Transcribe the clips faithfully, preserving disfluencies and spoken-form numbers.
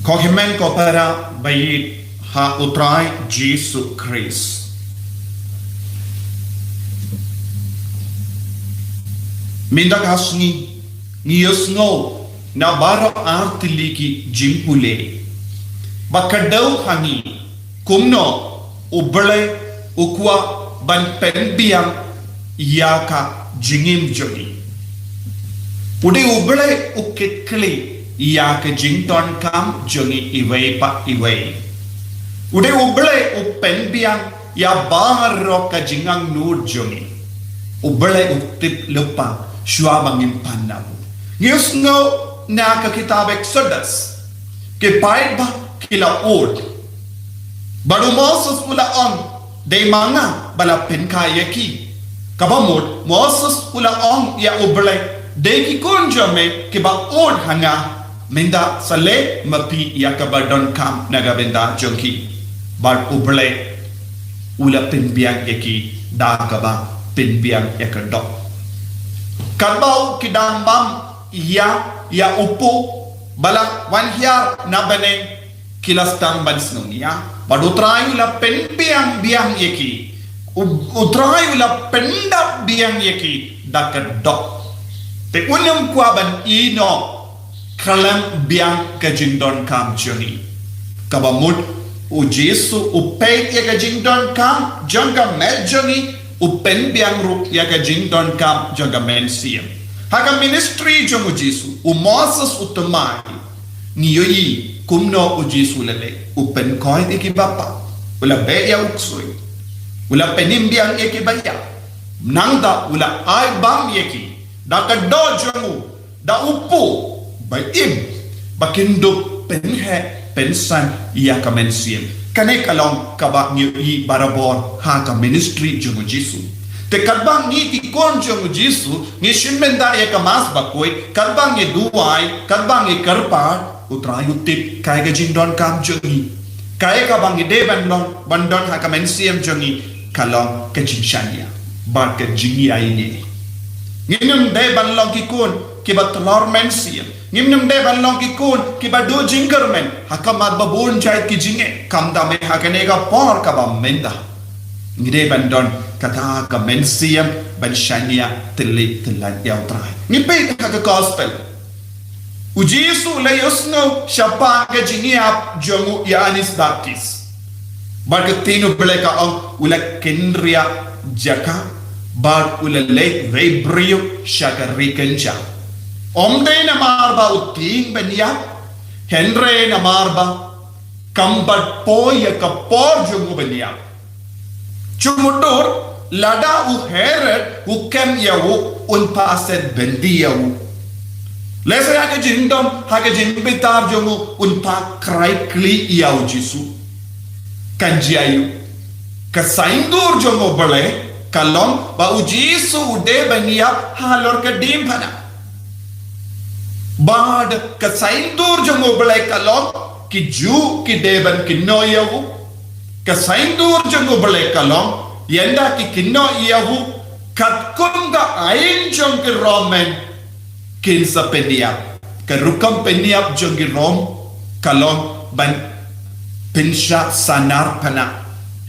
Ko hynmen ko para ba ïeit ha U Trai Jisu Khrist. Mynta ka sngi ngi ïohsngew na baroh ar tylli ki jingpule ba ka dei ha ngi kumno U Blei u kwah ban pynbiang ïa ka jingim jong ngi. U dei U Blei u kitkhlieh ïa ka jingdonkam jong ngi iwei pa iwei. U dei U Blei u pynbiang ïa baroh ka jingangnud jong ngi. U Blei u tip lypa shuwa ba ngim pan na u. Ngi ïohsngew na ka kitab Exodus, ki paidbah ki la ud. Bad u Moses u la ong, dei ma nga ba la pynkha ïa ki. Kaba mut Moses u la ong ïa U Blei, dei ki khun jong me kiba ud ha nga. Mynta sa leh ma phi ïa kaba donkam na ka bynta jong ki. Bad U Blei u la pynbiang ïa ki da kaba pynbiang ïa ka doh. Katba u ki dang bam ïa, ïa u pud ba la wan hiar na bneng, ki la sdang ban sngewnia. Bad U Trai u la pynbiang biang ïa ki. U, U Trai u la pyndap biang ïa ki da ka doh. Te un ym kwah ban ïehnoh khlem biang ka jingdonkam jong ngi. Kaba mut U Jisu u peit ïa ka jingdonkam jong ka met jong ngi, u pynbiang ruh ïa ka jingdonkam jong ka mynsiem. Ha ka ministry jong U Jisu, u Moses u thymmai. Ngi ïohi kumno U Jisu u la leh, u pynkhuid ïa ki bapap, u la beh ïa u ksuid, u la pynim biang ïa ki ba ïap. Nangta u la ai bam ïa ki da ka doh jong u, da u pud ba im, ba kin dup pynheh pynsan ïa ka mynsiem. Kane ka long kaba ngi ïohi barabor ha ka ministry jong U Jisu. Te katba ngi ki khun jong U Jisu, ngi shim bynta ïa ka Mass Bakhuid, katba ngi duwai, katba ngi kyrpad, U Trai u tip kaei ka jingdonkam jong ngi. Kaei kaba ngi dei ban long, ban don ha ka mynsiem jong ngi, ka long ka jingshaniah bad ka jingïaineh. Ngim dei ban long ki khun kiba tlor mynsiem. Ngim dei ban long ki khun kiba duh jingkyrmen ha khmat ba bun jait ki jingeh, khamtam eh ha kane ka por kaba mynta. Ngi dei ban don kata ka mynsiem ban shaniah tylli tyllan ïa U Trai. Ngi peit ha ka gospel. U Jisu u la ïohsngew shaphang ka jingïap jong u Ïoannis Baptist. Bad ka ktien U Blei ka ong, u la kynriah jaka bad u la leit wei briew sha ka ri kynja. Ym dei namar ba u tieng ban ïap, hynrei namar ba kam pat poi ïa ka por jong u ban ïap. Shu mutdur, lada u Herod u kem ïa u, un phah set byndi ïa u. Lehse ha ka jingdom, ha ka jingbitar jong u, un phah krai khlieh ïa U Jisu. Kan jia ïa u. Ka saiñdur jong U Blei ka long ba U Jisu u dei ban ïap halor ka diengphna. Bad ka saiñdur jong U Blei ka long, ki Jiw ki dei ban kynnoh ïa u. Ka saiñdur jong U Blei ka long, ynda ki kynnoh ïa u, katkum ka aiñ jong ki Roman, kin sa pynïap. Ka rukom pynïap jong ki Rom ka long ban pynshah sanar phna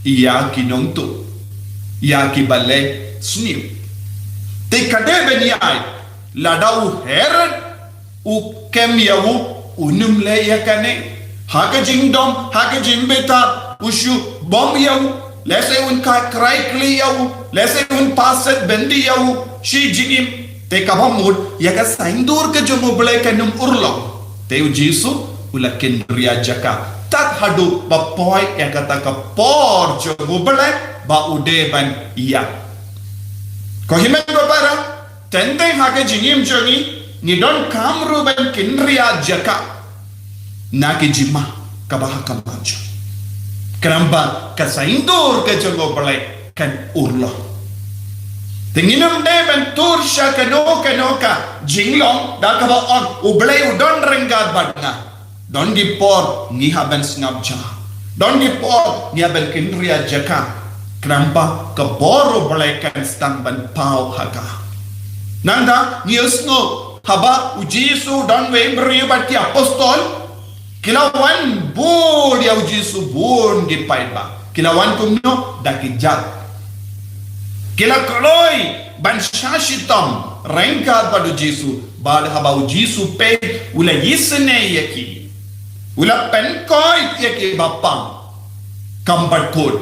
ïa ki nongtuh, ïa ki ba leh sniew. Te ka dei ban ïai, lada u Herod u kem ïa u, un ym leh ïa kane. Ha ka jingdom, ha ka jingbitar, u shu bom ïa u, lehse un krai khlieh ïa u, lehse un phah set byndi ïa u shi jingim. Te kaba mut, ïa ka saiñdur ka jong U Blei kan ym urlong. Te U Jisu u la kynriah jaka tad haduh ba poi ïa kata ka por jong U Blei ba u dei ban ïap. Ko hynmen ko para, teng teng ha ka jingim jong ngi, ngi donkam ruh ban kynriah jaka na ki jingma kaba ha khmat jong ngi. Khnang ba ka saiñdur ka jong U Blei kan urlong. Te ngin ym dei ban tur sha kano kano ka jinglong da kaba ong, U Blei u don ryngkat bad nga. Don ki por ngi hap ban sngap ja. Don ki por ngi hap ban kynriah jaka. Khnang ba ka bor U Blei kan sdang ban paw ha ka. Nangta ngi ïohsngew haba U Jisu u don wei briew bad ki apostol. Ki la wan bud ïa u Jisu bun ki paidbah. Ki la wan kumno? Da ki jat. Ki la kloi ban shah shitom ryngkat bad u Jisu. Bad haba u Jisu peit, u la isynei ïa ki. U la pynkoit ïa ki ba pang. Kam pat kut.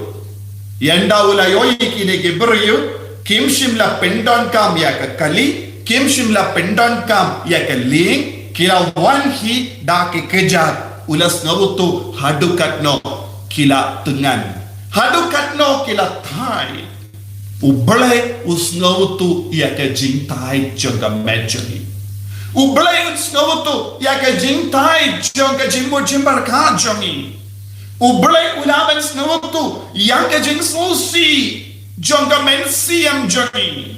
Ynda u la ïohi kine ki briew kim shym la pyndonkam ïa ka kali, kim shym la pyndonkam ïa ka lieng, ki la wan hi da ki kjat, u la sngewthuh haduh katno ki la thngan. Haduh katno ki la thait. U Blei u sngewthuh ïa ka jingthait jong ka met jong ngi. U Blei u sngewthuh ïa ka jingthait jong ka jingmut jingpyrkhat jong ngi. U Blei u lah ban sngewthuh ïa ka jingsngewsih jong ka mynsiem jong ngi.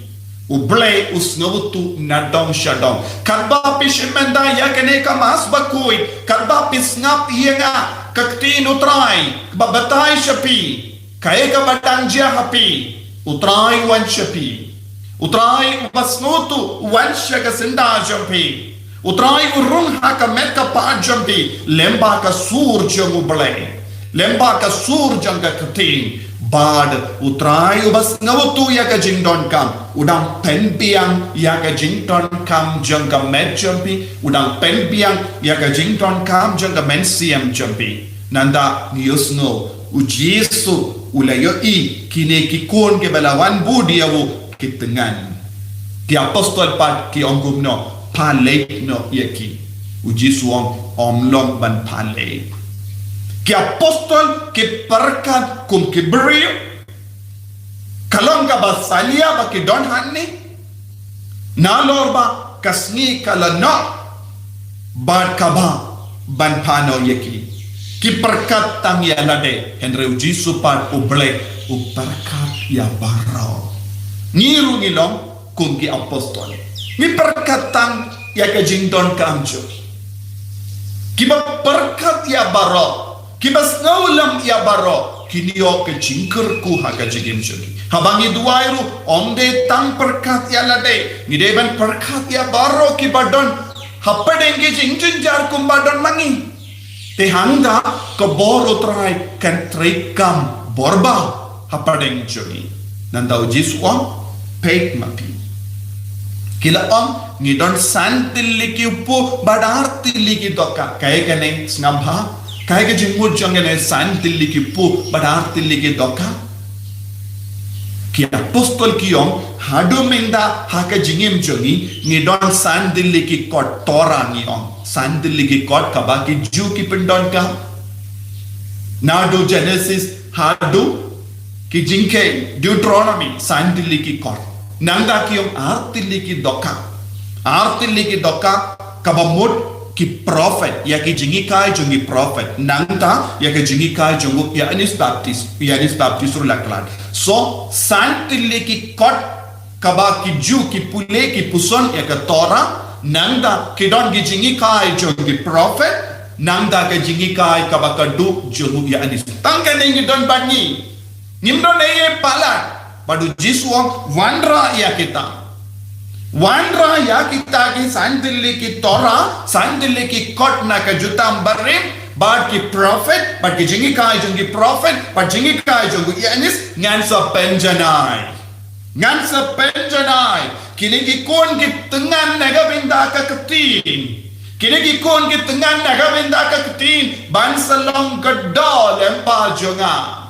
U Blei u sngewthuh na dong sha dong. Katba phi shim mynta ïa kane ka Mass Bakhuid, katba phi sngap ïa nga, ka ktien U Trai ba batai sha phi. Kaei kaba dang jia ha phi, U Trai u wan sha phi. U Trai uba sngewthuh u wan sha ka syndah jong phi. U Trai u rung ha ka met ka phad jong phi, lyngba ka sur jong U Blei, lyngba ka sur jong ka ktien. Bad U Trai uba sngewthuh ïa ka jingdonkam, u dang pynbiang ïa ka jingdonkam jong ka met jong phi, u dang pynbiang ïa ka jingdonkam jong ka mynsiem jong phi. Nangta ngi ïohsngew, u Jisu u la ïohi kine ki khun kiba la wan bud ïa u ki thngan. Ki apostol pat ki ong kumno? Pha leit noh ïa ki. U Jisu u ong, ym long ban pha leit. Ki apostol ki pyrkhat kum ki briew. Ka long kaba salia ba ki don hangne. Nalor ba ka sngi ka la noh bad kaba ban pha noh ïa ki. Ki pyrkhat tang ïa lade, hynrei u Jisu pat U Blei u pyrkhat ïa baroh. Ngi ruh ngi long kum ki apostol. Ngi pyrkhat tang ïa ka jingdonkam jong kiba pyrkhat ïa baroh. Kiba sngewlem ïa baroh, kin ïoh ka jingkyrkhu ha ka jingim jong ngi. Haba ngi duwai ruh, ym dei tang pyrkhat ïa lade, ngi dei ban pyrkhat ïa baroh kiba don hapdeng ki jingjynjar kumba don ma ngi. Te hangta ka bor U Trai kan treikam bor ba hapdeng jong ngi. Nangta u Jisu u ong, peit ma phi. Ki la ong, ngi don san tylli ki kpu bad ar tylli ki dohkha. Kaei kane, sngap bha? Kaei ka jingmut jong kane, san tylli ki kpu bad ar tylli ki dohkha? Ki apostol ki ong, haduh mynta ha ka jingim jong ngi, ngi don san tylli ki kot Torah ngi ong. San tylli ki kot kaba ki Jiw ki pyndonkam. Naduh Genesis haduh ki Jingkheiñ, Deuteronomy, san tylli ki kot. Nangta ki ong ar tylli ki dohkha. Ar tylli ki dohkha kaba mut ki prophet, ïa ki jinghikai jong ki prophet. Nangta ïa ki jinghikai jong u Ïoannis Baptist, Ïoannis Baptist ruh la khlad. So, san tylli ki kot kaba ki Jiw ki pule ki puson ïa ka Torah, nangta ki don ki jinghikai jong ki prophet, nangta ka jinghikai kaba kdup jong u Ïoannis. Tang kane ngi don bad ngi. Ngim don ei ei palat. Bad u Jisu u ong, wanrah ïa kita. Wanrah ïa kita ki san tylli ki Torah, san tylli ki kot na ka Jutang Barim, bad ki prophet, bad ki jinghikai jong ki prophet, bad jinghikai jong u Ïoannis, ngan sa pynjanai. Ngan sa pynjanai. Kine ki khun ki thngan na ka bynta ka ktien. Kine ki khun ki thngan na ka bynta ka ktien. Ban sa long ka doh lyngba jong nga.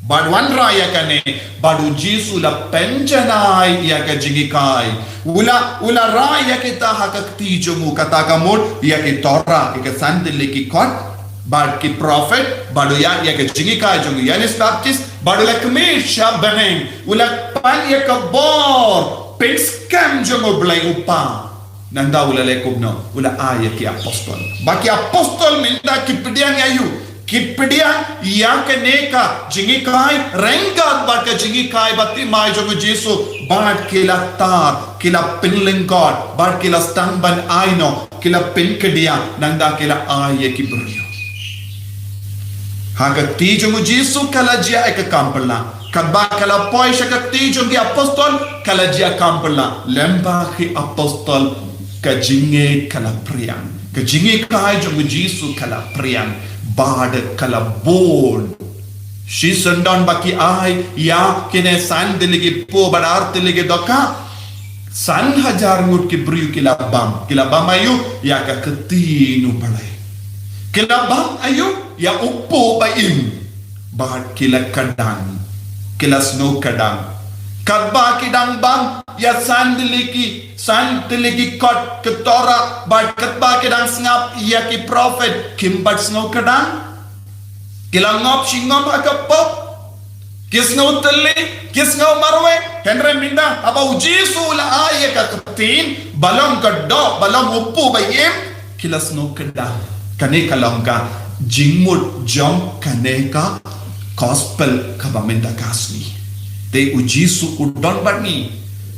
Bad wanrah ïa kane, bad u Jisu u la pynjanai ïa ka jinghikai. U la, u la rah ïa kita ha ka kti jong u, kata ka mut ïa ki Torah, ïa ka san tylli ki kot, bad ki prophet, bad u ïa, ïa ka jinghikai jong u Ïoannis Baptist, bad u la kmie sha bneng, u la pan ïa ka bor pynskhem jong u Blei u Kpa. Nangta u la leh kumno, u la ai ïa ki apostol. Ba ki apostol mynta ki pdiang ïa u, ki pdiang ïa kane ka jinghikai ryngkat bad ka jinghikai baptisma jong u Jisu, bad ki la tar, ki la pynlyngkot, bad ki la sdang ban ai noh, ki la pynkyndit, nangta ki la ai ïa ki briew. Ha ka kti jong u Jisu ka la jia ïa ka kam pla. Katba ka la poi sha ka kti jong ki apostol, ka la jia kam pla. Lyngba ki apostol Ka jingngeit ka la phriang. Ka jingngeit ka ai jong u Jisu ka la phriang. Bad ka la bun. Shisien don ba ki ai, ïa kine san tylli ki pop bad ar tylli ki dohkha. San hajar ngut ki briew ki la bam. Ki la bam aïu, ïa ka ktien u Blei. Ki la bam aïu, ïa u pop ba im. Bad ki la kdang. Ki la sngew kdang. Katba ki dang bam, ïa san tylli ki, san tylli ki kot, ka Torah, bad katba ki dang sngap, ïa ki prophet, kim pat sngew kdang. Ki la ngop shi ngop ha ka pop. Ki sngew tylli, ki sngew marwei, hynrei mynta, haba u Jisu u la ai ïa ka ktien, ba long ka doh, ba long u pop ba im, ki la sngew kdang. Kane ka long ka jingmut jong kane ka gospel kaba mynta ka sngi. Te u Jisu u don bad ngi.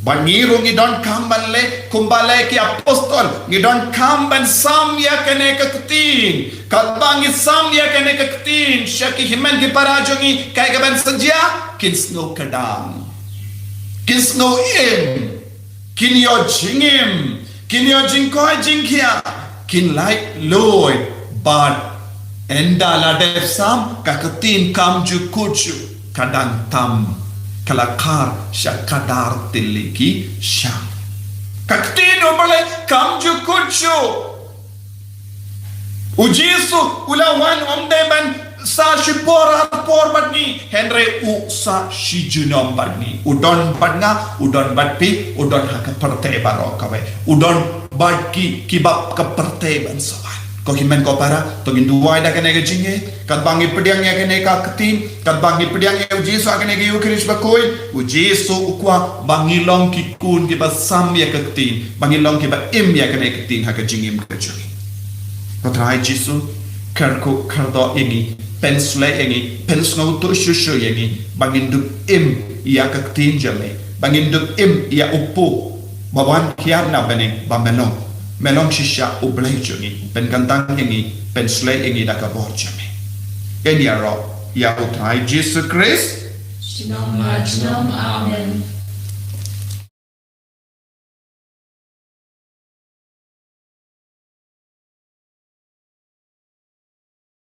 Bad ngi ruh ngi donkam ban leh, kumba leh ki apostol, ngi donkam ban sam ïa kane ka ktien. Katba ngi sam ïa kane ka ktien, sha ki hynmen ki para jong ngi, kaei kaban sa jia, kin sngew kdang. Kin sngew im. Kin ïoh jingim, kin ïoh jingkoit jingkhiah, kin lait luid bad ynda la dep sam, ka ktien kam ju kut shuh, ka dang tam, ka la khar sha khadar tylli ki shang. Ka ktien u Blei kam ju kut shuh. U Jisu u la wan, um dei ban sah shipor ar por bad ngi, hynrei u sah shi junom bad ngi. U don bad nga, u don bad phi, u don ha ka pyrthei baroh kawei. U don bad ki, kiba ka pyrthei ban sa wan. Ko hynmen ko para, to ngin duwai da kane ka jingngeit, katba ngi pdiang ïa kane ka ktien, katba ngi pdiang ïa u Jisu ha kane ka Eukharist bakhuid, u Jisu u kwah ba ngi long ki khun kiba sam ïa ka ktien, ba ngi long kiba im ïa kane ka ktien ha ka jingim ka jong ngi. Ko Trai Jisu, kyrkhu kyrdoh ïa ngi, pynshlei ïa ngi, pynsngewthuh shuh shuh ïa ngi, ba ngin dup im ïa ka ktien jong me, ba ngin dup im ïa u pop ba wan kiar na bneng, ba me long, me long shisha u Blei jong ngi, pynkyntang ïa ngi, pynshlei ïa ngi da ka bor jong me. Ngi ïaroh ïa u Trai Jisu Khrist. Junom la junom, amen.